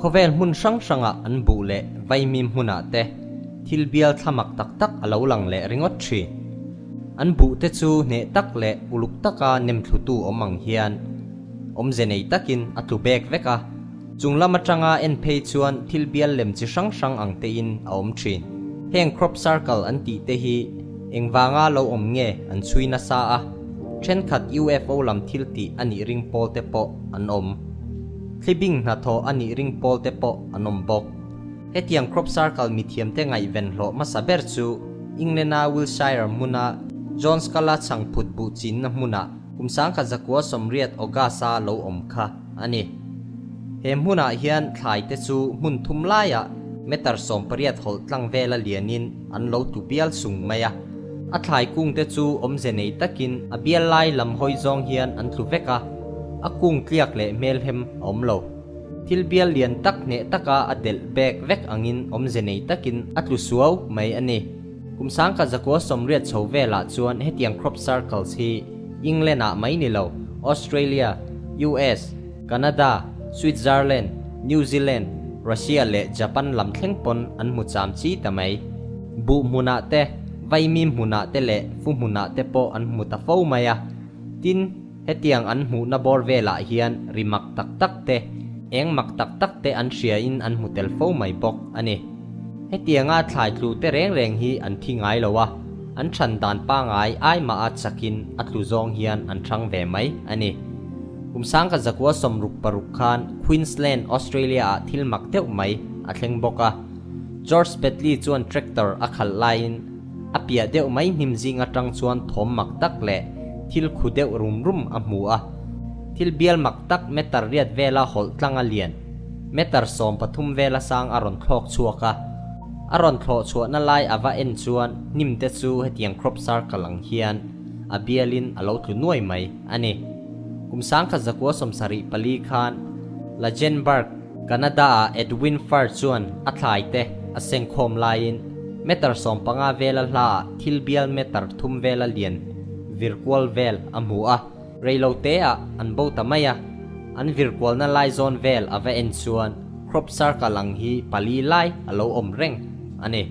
Khawvel hmun hrang hrangah an buh leh vaimim hmunah te thil bial thla mak tak tak a lo lang leh ringawt thin. An buh te chu hneh tak leh uluk taka nem thlutu awm ang hian awmze nei takin a tlu bek vek a, chung lam atanga en phei chuan thil bial lem chi hrang hrang ang tein a awm thin. Heng crop circle an tih te hi engvanga lo awm nge an chhui nasa a, thenkhat UFO lam thil tih a nih ring pawl te pawh an awm. Thlibing hnathawh a nih ring pawl te pawh an awm bawk. Hetiang crop circle mithiamte ngaihven hlawh hmasa ber chu England-a Wiltshire hmuna John Scala chhangphut buh chinna hmunah kum 1980 August-a lo awm kha a ni. He hmunah hian thlai te chu hmun thum laiah meter 18 hawlh tlang vela lianin an lo tlu bial sung mai a. A thlai kung te chu awmze nei takin a bial lai lam hawi zawng hian an tlu vek a, a kung tliak leh hmelhem a awm lo. Thil bial lian tak hneh taka a delh bek vek angin awmze nei takin a tlu suau mai a ni. Kum 1980 chho velah chuan hetiang crop circles hi England-ah mai ni lo, Australia, US, Canada, Switzerland, New Zealand, Russia leh Japan lam thleng pawn an hmu cham chi ta mai. Buh hmunah te, vaimim hmunah te leh fu hmunah te pawh an hmu ta fo mai a. Tin, hetiang an hmuhna bawr velah hian ri mak tak tak te, eng mak tak tak te an hriain an hmu tel fo mai bawk a ni. Hetianga thlai tlu te reng reng hi an thi ngai lo a, an than dan pangai ai mah a chakin a tlu zawng hian an thang ve mai a ni. Kum 1966 khan Queensland, Australia-ah thil mak deuh mai a thleng bawk a. George Bedley chuan tractor a khalh laiin a piah deuh mai hnim zing atang chuan thawm mak tak leh thil khu deuh rum rum a hmu a. Thil bial mak tak meter riat vela hawlh tlang a lian, meter 13 vela sang a rawn thlawk chhuak a. A rawn thlawh chhuahna lai a va en chuan hnim te chu hetiang crop circle ang hian a bialin a lo tlu nuai mai a ni. Kum 1974 khan Lajenburg, Canada-ah Edwin Farr chuan a thlai te a sengkhawm laiin meter 15 vela hlaah thil bial meter 3 vela lian vir kual vel a hmu a, reilo teah an bo ta mai a. An vir kualna lai zawn vel a va en chuan crop circle ang hi pali lai a lo awm reng a ni.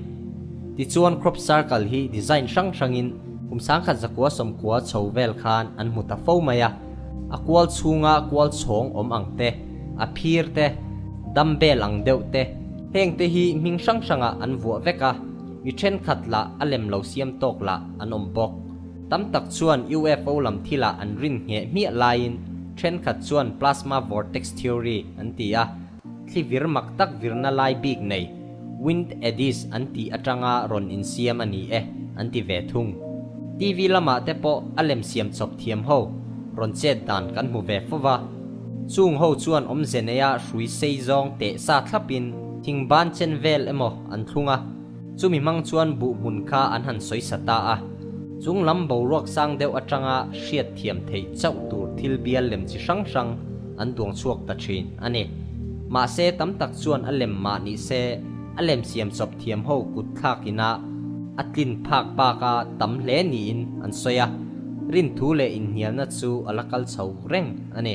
Tichuan crop circle hi design hrang hrangin kum 1990 chho vel khan an hmu ta fo mai a, a kual chhunga kual chhawng awm ang te, a phir te, dumbbell ang deuh te, heng te hi hming hrang hrangah an vuah vek a, mi thenkhat lah a lem lo siam tawk lah an awm bawk. Tam tak chuan UFO lam thilah an rin ngheh hmiah laiin thenkhat chuan plasma vortex theory an ti a, thli vir mak tak virna lai bik nei, wind eddies an tih atanga rawn insiam a ni e, an ti ve thung. TV lamah te pawh a lem siam chawp thiam ho rawn chet dan kan hmu ve fo va. Chung ho chuan awmze neia hrui sei zawng teh sa thlapin thing ban chen vel emaw an thlung a, chumi hmang chuan buh hmun kha an han sawi sa ta a. Chung lam boruak sang deuh atanga hriat thiam theih chauh tur thil bial lem chi hrang hrang an duang chhuak ta thin a ni. Mahse tam tak chuan a lem mah ni se a lem siam chawp thiam ho kut thlak ina a tlin phak baka tam hle niin an sawi a, rin thu leh inhnialna chu a la kal chho reng a ni.